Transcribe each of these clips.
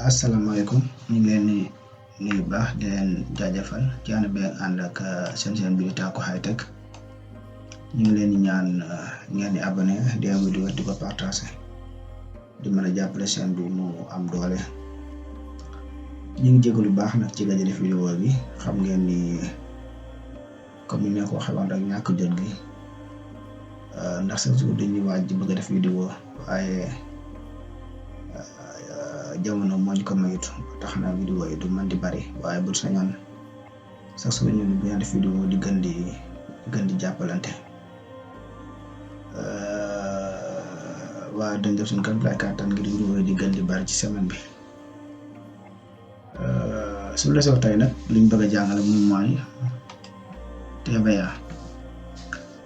asalaamaaleykum ñu ngi leen di nuyu baax di leen jaajëfal ci ànd bi ànd ak seen bi Taaku High Tech ñu ngi leen di ñaan ngeen di abonné di am vidéo di ko partager di mën a jàppale seen bi mu am doole. ñu ngi jégalu baax nag ci gëj a def vidéo bi xam ngeen ni comme ni ko waxee woon rek ñàkk jot gi ndax chaque jour dañuy waaj di bëgg a def vidéo waaye jamono mooñ ko mayut tax na vidéo yi du mën di bari waaye bu sañoon sax su ñu bu ñu def vidéo di gën di jàppalante waaye dañ def suñu kan lay kàttan ngir vidéo yi di gën di bari ci semaine bi. su la sox tey nag liñ bëgg a jàngale moom mooy TVA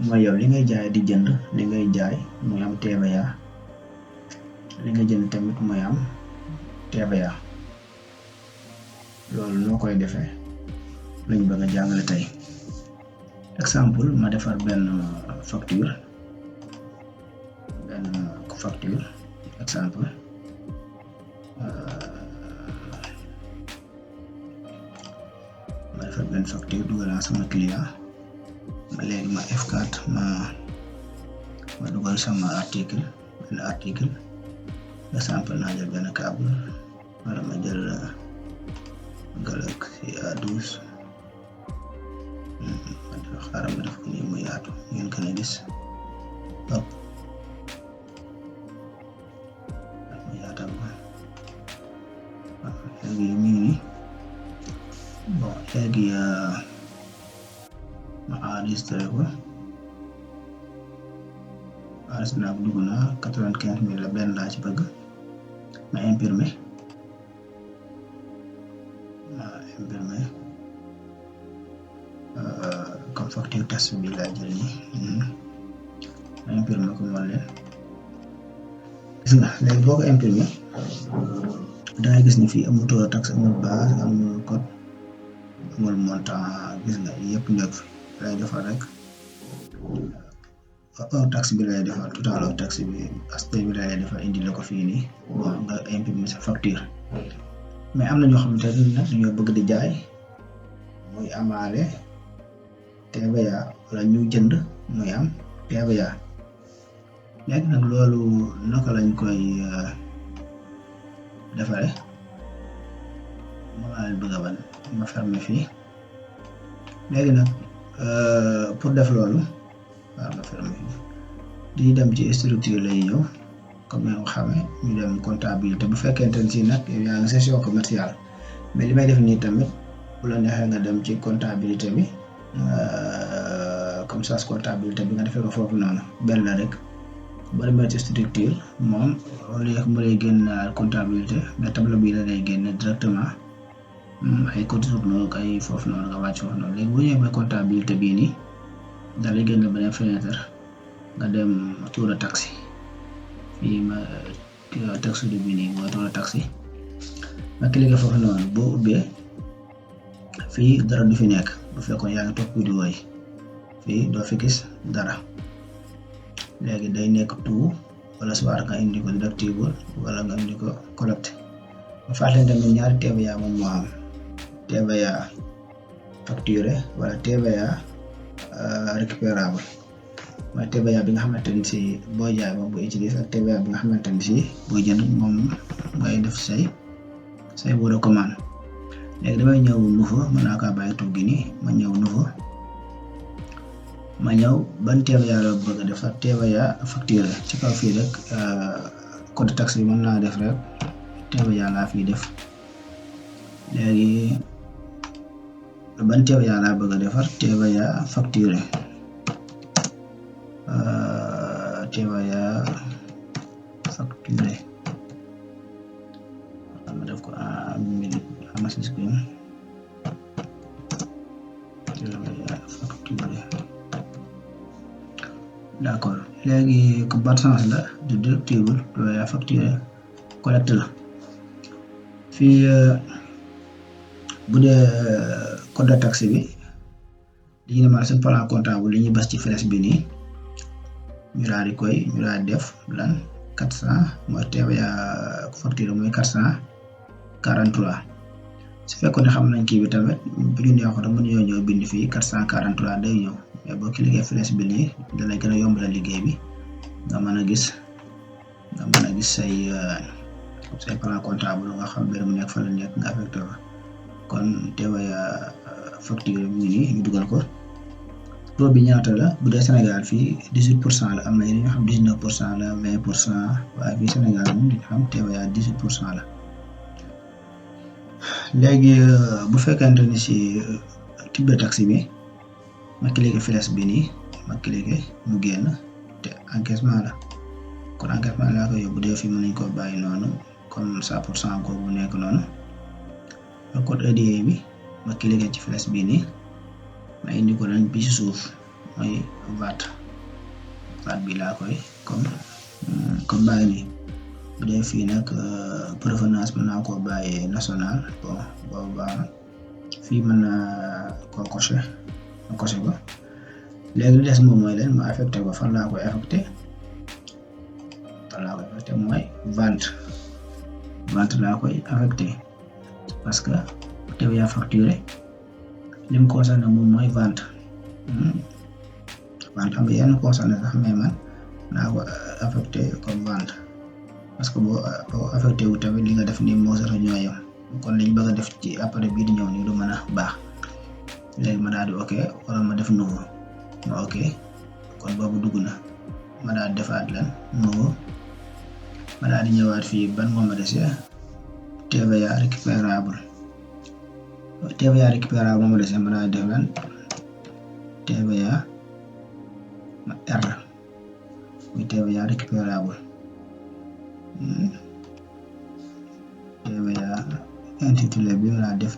mooy yow li ngay jaay di jënd li ngay jaay muy am TVA li nga jënd tamit muy am TVA loolu noo koy defee lañ bëgg a jàngale tey. Exemple ma defar benn facture exemple ma defar benn facture dugal naa sama client ma léegi ma F4 ma dugal sama benn article exemple naa jël benn câble wala ma jël Galaxy A12 xaaral ma def ko nii mu yaatu ngeen gën a gis hop mu yaatal ko léegi mi ngi nii bon léegi ma enregistré ko naa ko dugg naa 95 000 la benn laa ci bëgg ma imprimé comme facture test bi laa jël nii ma imprimé ko moom leen gis nga léegi boo ko imprimé dangay gis ni fii amul taux de taxe amul base amul code amul montant gis nga yëpp nekk fi lay defar rek taxe bi lay defar total taxe bi aspect bi lay defar indi la ko fii nii bon nga imprimer sa facture. mais am na ñoo xamante ne nag dañoo bëgg di jaay muy amaale TVA wala ñu jënd muy am TVA léegi nag loolu naka lañ koy defaree maa bëgg a wan ma fermé fii léegi nag pour def loolu waaw ma fermé fii di dem ci structure lay ñëw comme ni nga xamee ñu dem comptabilité bu fekkente ne si nag yaa ngi gestion commerciale mais li may def nii tamit bu la neexee nga dem ci comptabilité bi comme ça comptabilité bi nga defee ko foofu noonu benn la rek boo demee ci structure moom léegi mu lay génn comptabilité mais tableau bi la lay génne directement ay côté noonu ay foofu noonu nga wàcc foofu noonu léegi boo ñëwee ba comptabilité bii nii da lay génn beneen fenêtre nga dem taux de taxe fii ma taxe bi nii mooy taux de taxe ma cliqué foofu noonu boo ubbee fii dara du fi nekk bu fekkoon yaa ngi topp vidéo yi fii doo fi gis dara léegi day nekk tout wala soit nga indi ko deductible wala nga indi ko collecte ma fàttali tamit ñaari TVA moom moo am TVA facturé wala TVA récupérable mooy TVA bi nga xamante ni si booy jaay moom booy utiliser ak TVA bi nga xamante ni si booy jënd moom ngay def say bon de commande. léegi damay ñëw nouveau mën naa kaa bàyyi tuuti nii ma ñëw nouveau ma ñëw ban TVA la bëgg a defar TVA facturé ci kaw fii rek code taxe bi mën naa def rek TVA laa fii def léegi ban TVA laa bëgg a defar TVA facturé TVA facturé ma def ko en minute amassiskin TVA facturé d'accord léegi ko ban sens la de déductible TVA facturé collecte la fii bu dee code de taxe bi dañu ne ma seen plan comptable li ñuy bas ci flèche bi nii ñu daal di def lan 400 mooy TVA facture mooy 400 443 su fekkoon ne xam nañ kii bi tamit bu ñu neexoon mën nañoo ñëw bind fii 443 day ñëw mais boo cliquer flèche bi nii dalay gën a yombalal liggéey bi nga mën a gis say plan comptable nga xam mbir mu nekk fa la nekk nga affecté ko kon TVA facture bi nii ñu dugal ko taux bi ñaata la bu dee Sénégal fii 18% la am na yeneen ñoo xam 19% la 20% waaye fii Sénégal moom dañu xam TVA 18% la. léegi bu fekkente ni si type de taxe bi ma cliqué flèche bi nii ma cliqué mu génn te encaissement la kon encaissement laa koy yóbbu bu dee fii mën nañu ko bàyyi noonu comme 100% ko bu nekk noonu ma code EDI bi ma cliqué ci flèche bi nii ma indi ko lañ bi ci suuf mooy VAT bi laa koy comme bàyyi nii bu dee fii nag provenance mën naa koo bàyyi national bon boobu baax na fii mën naa koo coché ko léegi li des moom mooy leen ma affecté ko fan laa koy affecté mooy vente laa koy affecté parce que TVA facturé li mu concerné moom mooy vente am na yenn concerné sax mais man naa ko affecté comme vente parce que boo affecté wu tamit li nga def nii moo sax ñoo yem kon liñ bëgg a def ci après bii di ñëw nii du mën a baax léegi ma daal di ok wala ma def nouveau ma ok kon boobu dugg na ma daal di defaat lan nouveau ma daal di ñëwaat fii ban moo ma dese TVA récupérable moo ma dese ma daal di def lan TVA R muy TVA récupérable TVA intitulé bi ma def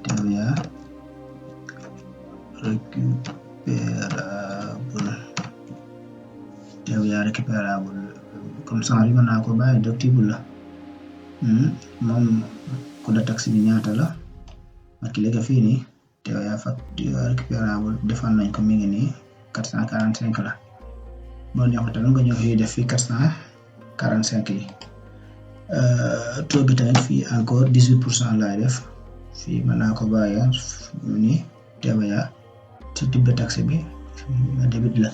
TVA récupérable comme ça bi mën naa ko bàyyi déductible la moom code de taxe bi ñaata la ma cliqué fii nii TVA facture récupérable defal nañ ko mi ngi nii 445 la boo neexoon tamit nga ñëw fii def fii 445 yi taux bi tamit fii encore 18% laay def fii mën naa ko bàyyi nii TVA ci type de taxe bi débit la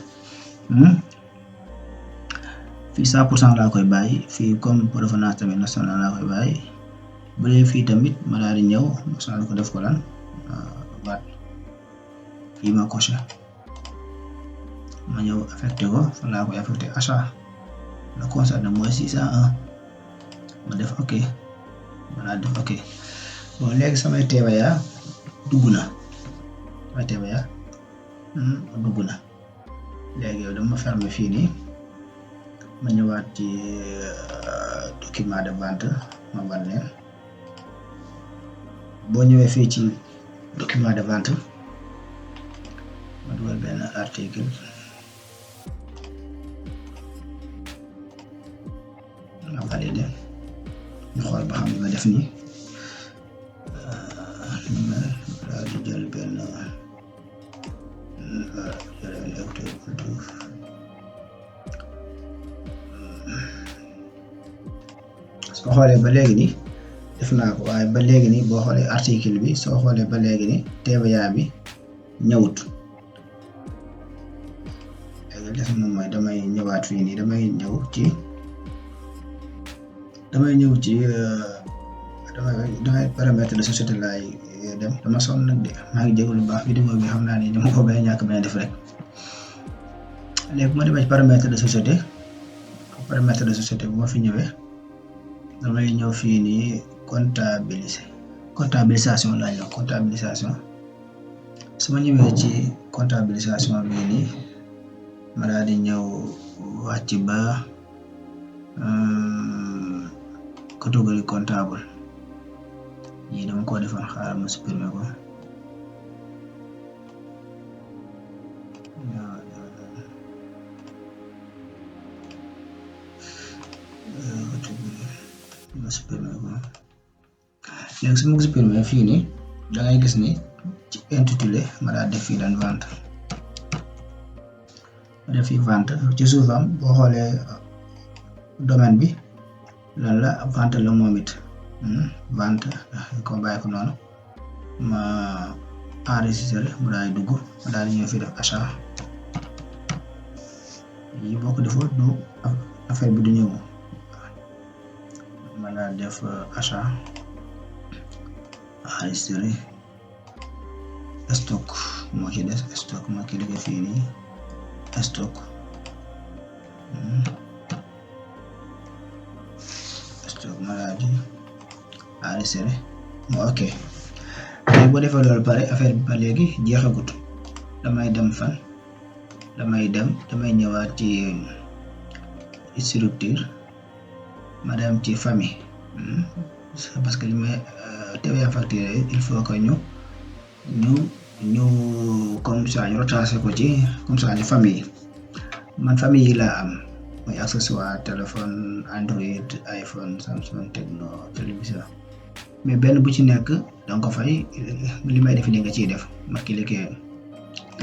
fii 100% laa koy bàyyi fii comme provenance tamit national laa koy bàyyi bu dee fii tamit ma daal di ñëw national ko def ko lan VAT fii ma coché ma ñëw affecté ko fan laa koy affecté achat la concerné mooy 601 ma def ok ma daal def ok bon léegi samay TVA dugg na léegi yow dama fermer fii nii ma ñëwaat ci document de vente ma wan leen boo ñëwee fii ci document de vente ma dugal benn article ma validé ñu xool ba xam li ma def nii daal di jël benn soo xoolee ba léegi nii def naa ko waaye ba léegi nii boo xoolee article bi soo xoolee ba léegi nii TVA bi ñëwut léegi des moom mooy damay ñëwaat fii nii damay ñëw ci damay paramètre de société laay dem dama sonn nag de maa ngi jégalu baax vidéo bi xam naa ni dama ko bay ñàkk bañ def rek léegi bu ma demee ci paramètre de société bu ma fi ñëwee damay ñëw fii nii comptabilisation laa ñëw comptabilisation su ma ñëwee ci comptabilisation bii nii ma daal di ñëw wàcc ba catégorie comptable yi dama ko defoon xaaral ma supprimer ko léegi su ma ko supprimer fii nii da ngay gis ni ci intitulé ma daal def fii lan vente ma def fii vente ci suufam boo xoolee domaine bi lan la vente la moom it vente ko bàyyi ko noonu ma enregistré mu daal di dugg ma daal di ñëw fii def achat yi boo ko defoo du affaire bi du ñëw ma daal def achat enregistré stock moo ci des stock moo ci liggéey fii nii stock ma daal di enregistré moo ok léegi boo defee loolu pare affaire bi ba léegi jeexagut damay dem fan damay ñëwaat ci structure ma dem ci famille parce que li may TVA facturé il faut que ñu comme ça ñu retracé ko ci comme ça ni famille man famille yi laa am mooy accessoire téléphone Android iPhone Samsung Tecno télévision mais benn bu ci nekk danga ko fay li may def ni nga ciy def ma cliqué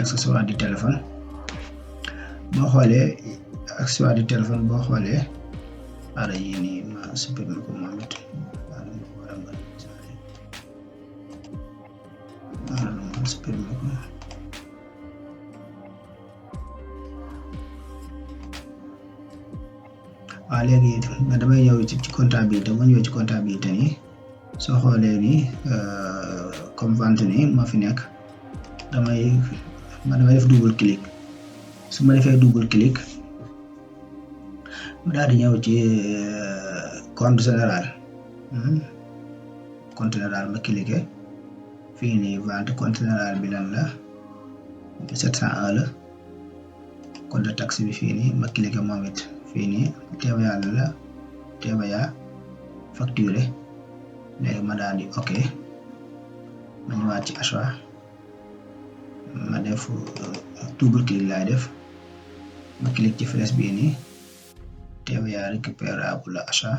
accessoire du téléphone boo xoolee accessoire du téléphone boo xoolee ara yi nii ma supprimer ko moom it supprimer ko waaw léegi damay ñëw ci comptabilité ma ñëw ci comptabilité nii soo xoolee nii comme vente nii moo fi nekk damay def double clic su ma defee double clic ma daal di ñëw ci compte général ma cliqué fii nii vente compte général bi lan la 701 la compte taxe bi fii nii ma cliqué moom it fii nii TVA la TVA facturé léegi ma daal di ok ma ñëwaat ci achat ma def double clic laay def ma clic ci flèche bii nii TVA récupérable achat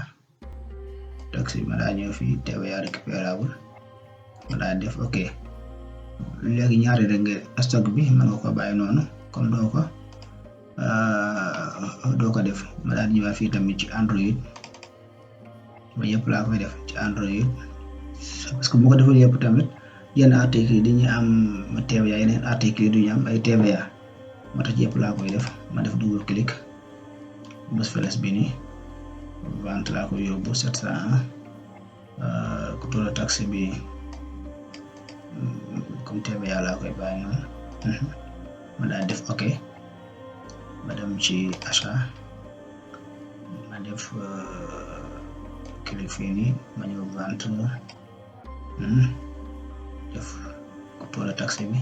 taxe bi ma daal ñëw fii TVA récupérable ma daal def ok léegi ñaari rek nga stock bi mën nga ko bàyyi noonu comme doo ko def ma daal ñëwaat fii tamit ci Android ba yëpp laa koy def ci Android parce que bu ko defee yëpp tamit yenn article yi dañuy am TVA yeneen article yi duñu am ay TVA moo tax yëpp laa koy def ma def double clic bës flèche bi nii vente laa koy yóbbu 701 ku toll taxe bi comme TVA laa koy bàyyi noonu ma daal def ok ma dem ci achat ma def clic fii nii ma ñëw vente def ku toll taxe bi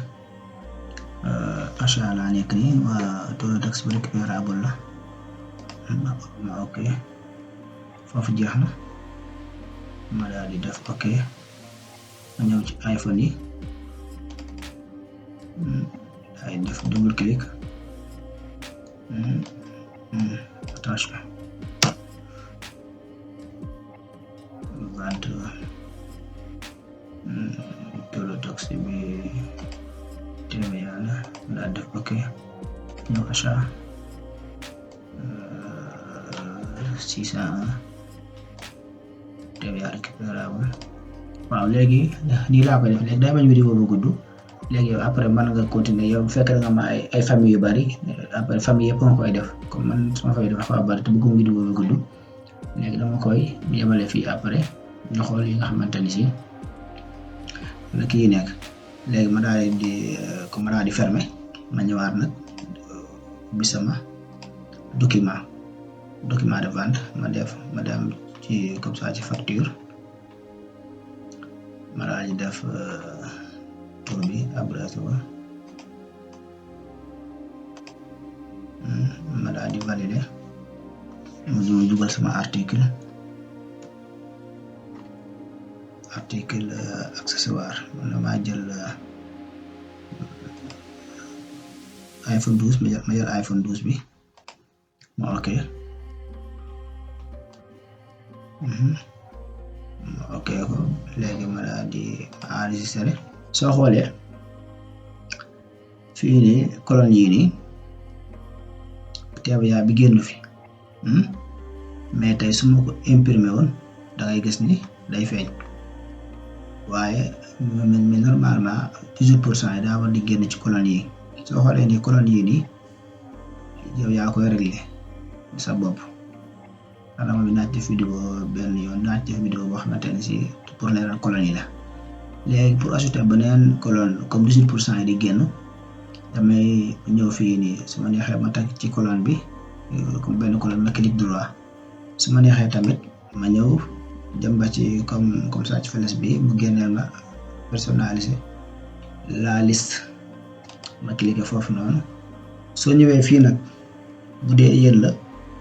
achat laa nekk nii waa toll taxe bi récupérable la ma ok foofu jeex na ma daal di def ok ma ñëw ci iPhone yi ay def double clic attention vente toll taxe bi TVA la ma daal def ok ñëw achat 601 TVA récupérable waaw léegi nii laa koy def léegi day bañ vidéo bu gudd léegi yow après mën nga continuer yow bu fekkee nga ma ay famille yu bari après famille yëpp nga koy def comme man sama famille dafa xaw a bari te bëgguma vidéo bu gudd léegi dama koy yemale fii après ñu xool yi nga xamante ni si la kii nekk léegi ma daal di comme ma daal di fermer ma ñëwaat nag bi sama document de vente ma dem ci comme ça ci facture ma daal di def tur bi adresse ba ma daal di valider ma ñëw dugal sama article accessoire man damaa jël iPhone 12 ma jël iPhone 12 bi ma ok ok ko léegi ma daal di enregistré soo xoolee fii nii colonne yii nii TVA bi génn fi mais tey su ma ko imprimé woon da ngay gis ni day feeñ waaye mais normalement 18% yi daa war di génn ci colonne yi soo xoolee ni colonne yi nii yow yaa koy réglé sa bopp xanaa moom naaj def vidéo benn yoon naaj def vidéo boo xamante ne si pour leeral colonne yi la léegi pour ajouter beneen colonne comme 18% yi di génn damay ñëw fii nii su ma neexee ma tag ci colonne bi comme benn colonne ma clic droit su ma neexee tamit ma ñëw dem ba ci comme ça ci fenêtre bi mu génneel ma personnaliser la liste ma cliqué foofu noonu soo ñëwee fii nag bu dee yéen la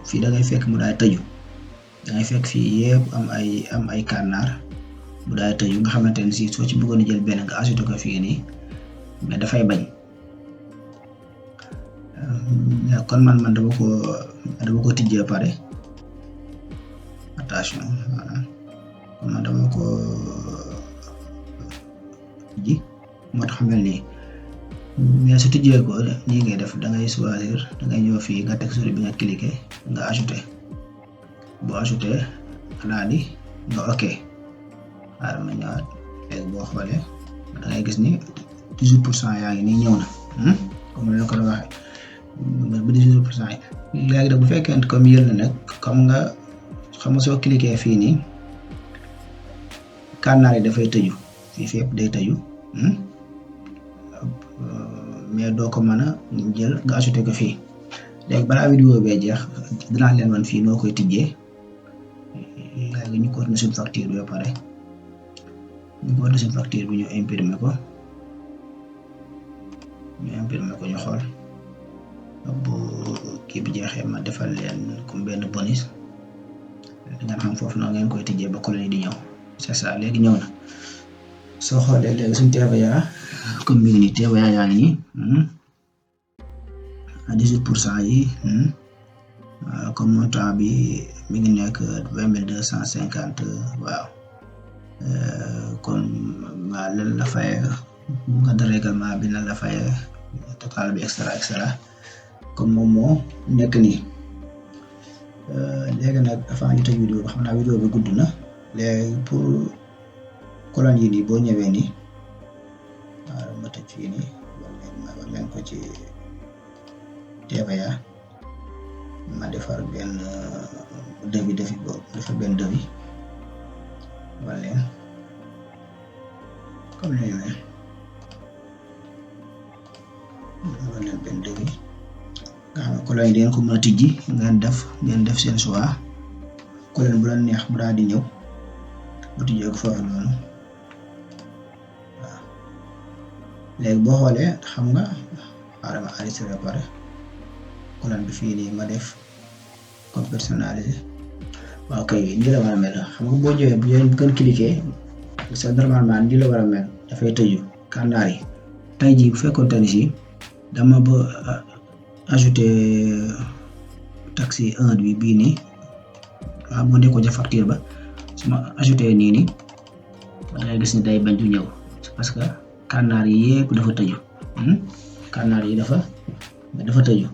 fii da ngay fekk mu daay tëju da ngay fekk fii yëpp am ay kànnaar mu daay tëju nga xamante ne si soo ci bëggoon a jël benn nga ajouté ko fii nii mais dafay bañ kon man dama ko tijjee pare attention voilà kon man dama ko ji moo tax mel nii mais su tijjee ko nii ngay def da ngay choisir da ngay ñëw fii nga teg souris bi nga cliqué nga ajouté boo ajouté xanaa ni nga ok xaaral ma ñëwaat léegi boo xoolee da ngay gis ni 18% yaa ngi nii ñëw na comme ni la ko waxee ba 18% yi léegi nag bu fekkee comme yéen la nag comme nga xam nga soo cliqué fii nii kànnaar yi dafay tëju fii fépp day tëju mais doo ko mën a jël nga ajouté ko fii léegi balaa vidéo bee jeex dinaa leen wan fii noo koy tijjee léegi ñu continuer suñu facture bi ba pare ñu imprimer ko ñu xool bu kii bi jeexee ma defal leen comme benn bonus nga xam foofu noonu ngeen koy tijjee ba colonne yi di ñëw c'est ça léegi ñëw na soo xoolee léegi suñu TVA comme mi ngi nii TVA yaa ngi nii à 18% yi comme montant bi mi ngi nekk 20 250 waaw comme waa lan la fay nga de règlement bi lan la fay total bi extra comme moom moo nekk nii léegi nag avant ñu tëj vidéo bi xam naa vidéo bi gudd na léegi pour colonne yi nii boo ñëwee nii waaw ma tëj fii nii war leen ko ci TVA ma defar benn devis boobu defar benn devis war leen comme ni ñu war leen benn devis nga xam ne colonne yi dangeen ko mën a tijji ngeen def seen choix colonne bu la neex mu daal di ñëw bu tijjee ko foofu noonu waaw léegi boo xoolee xam nga xaaral ma enregistré ba pare colonne bi fii nii ma def comme personnalisé waaw kay nii la war a mel xam nga boo ñëwee bu gën cliquer c'est normalement nii la war a mel dafay tëju kànnaar yi tey jii bu fekkoon ni si dama ba ajouté taxe 1 bi bii nii waaw moo nekkoon ca facture ba su ma ajouté nii da ngay gis ni day bañ du ñëw parce que kànnaar yi yëpp dafa tëju kànnaar yi dafa tëju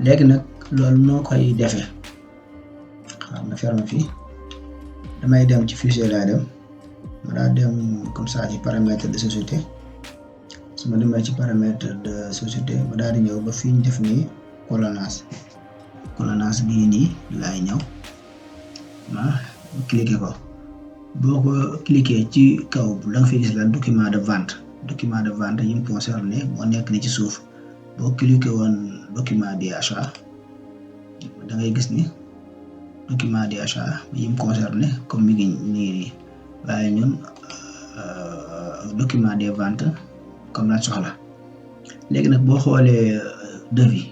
léegi nag loolu noo koy defee xam na ferme fii damay dem ci fichier laa dem ma daa dem comme ça ci paramètre de société su ma demee ci paramètre de société ma daal di ñëw ba fii ñu def nii colonnage bii nii laay ñëw ma cliqué ko boo ko cliqué ci kaw da nga fi gis la document de vente yi mu concerné moo nekk ni ci suuf boo cliqué woon document des achats da ngay gis ni document des achats yi mu concerné comme mi ngi nii waaye ñun document des ventes comme la soxla léegi nag boo xoolee devis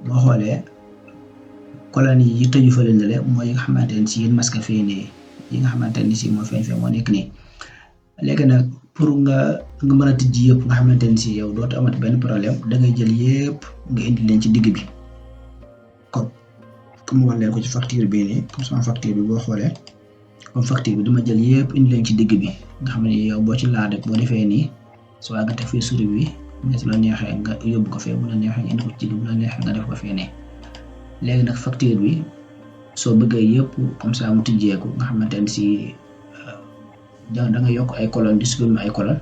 boo xoolee colonne yi tëju fële na le mooy yi nga xamante ne si yéen masque fii nii yi nga xamante ni si moo feeñ fee moo nekk nii léegi nag pour nga mën a tijji yëpp nga xamante ni si yow dootu amati benn problème da ngay jël yëpp nga indi leen ci digg bi comme wan leen ko ci facture bii nii comme sama facture bi boo xoolee comme facture bi dama jël yëpp indi leen ci digg bi nga xam ne yow boo ci laal rek boo defee nii soo nga teg fii souris bi nga su la neexee nga yóbbu ko fee bu la neexee nga indi ko ci digg bu la neexee nga def ko fee ne léegi nag facture bi soo bëggee yëpp comme ça mu tijjeeku nga xamante ne si da nga yokk ay colonne di supprimer ay colonne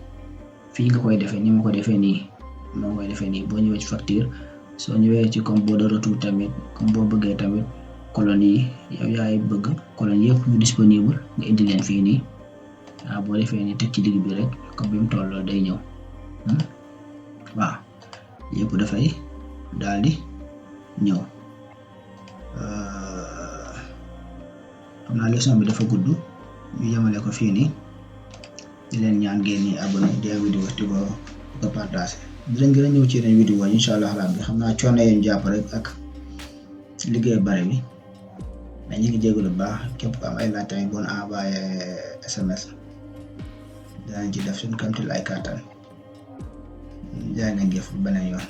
fii nga koy defee ni ma ko defee nii moo koy defee nii boo ñëwee ci facture soo ñëwee ci combo de retour tamit comme boo bëggee tamit colonne yi yow yaay bëgg colonne yëpp ñu disponible nga indi leen fii nii waaw boo defee nii teg ci digg bi rek comme bi mu tolloo day ñëw waaw yëpp dafay daal di ñëw. xam naa leçon bi dafa gudd ñu yemale ko fii nii di leen ñaan ngeen ñi abonné di vidéo di ko partager dinañ gën a ñëw ci yeneen vidéo incha allah rabbi xam naa coono yéen jàpp rek ak liggéey bare bi mais ñu ngi jégalu bu baax képp ku am ay laaj tamit bon envoyé SMS dinañ ci def suñu kamtil ay kàttan jaay ngeen jëf beneen yoon.